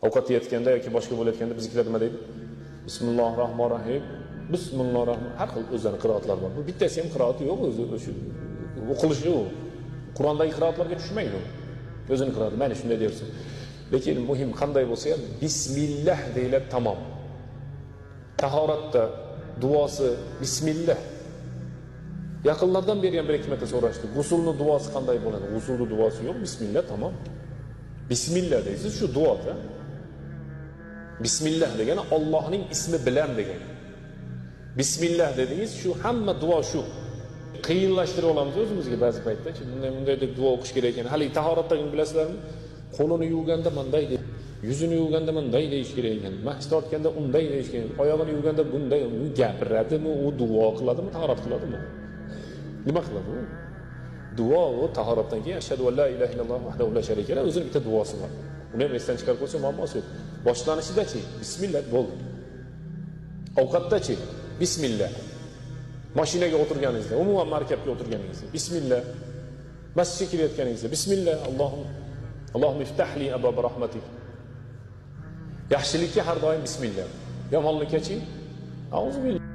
Ovqat yeyotganda yoki boshqa bo'layotganda biznikilar nima deydi? Bismillahir rohmanir rohim. Bismillahir rohman. Har xil o'zlarining qiroatlari bor. Bu bittasi ham qiroati yo'q, o'zi o'sha o'qilishi yo'q. Qur'ondagi qiroatlarga tushmaydi u. O'zini qiroati, mana shunday dersin. Lekin muhim qanday bo'lsa ham bismillah deyiladi, tamom. Tahoratda duosi bismillah. Yaqinlardan beri ham bir ikki marta so'rashdi. G'usulning duosi qanday bo'ladi? G'usulning duosi yo'q, bismillah tamom. Bismillah deysiz, shu duoda. Bismillah degani Allohning ismi bilan degani. Bismillah dedingiz, shu hamma duo shu. Qiyinlashtirib olamiz o'zimizga ba'zi paytda. Bunday bunday deb duo o'qish kerak ekan. Hali tahoratdagini bilasizlarmi? Qo'lini yuvganda bunday deb, yuzini yuvganda bunday deyish kerak ekan. Mahs tortganda unday deyish kerak. Oyog'ini yuvganda bunday. U gapiradimi, u duo qiladimi, tahorat qiladimi? Nima qiladi u? Duo u tahoratdan keyin ashhadu an la ilaha illalloh vahdahu la sharika lah, o'zining bitta duosi bor. Uni ham esdan chiqarib qo'ysa muammosi yo'q. Boshlanishida-chi, bismillah bo'ldi. Ovqatda-chi, bismillah. Mashinaga o'tirganingizda, umuman markabga o'tirganingizda, bismillah. Masjidga kirayotganingizda, bismillah, Allohum Allohum iftah li abwab rahmatik. Yaxshilikka har doim bismillah. Yomonlikka-chi, auzu billah.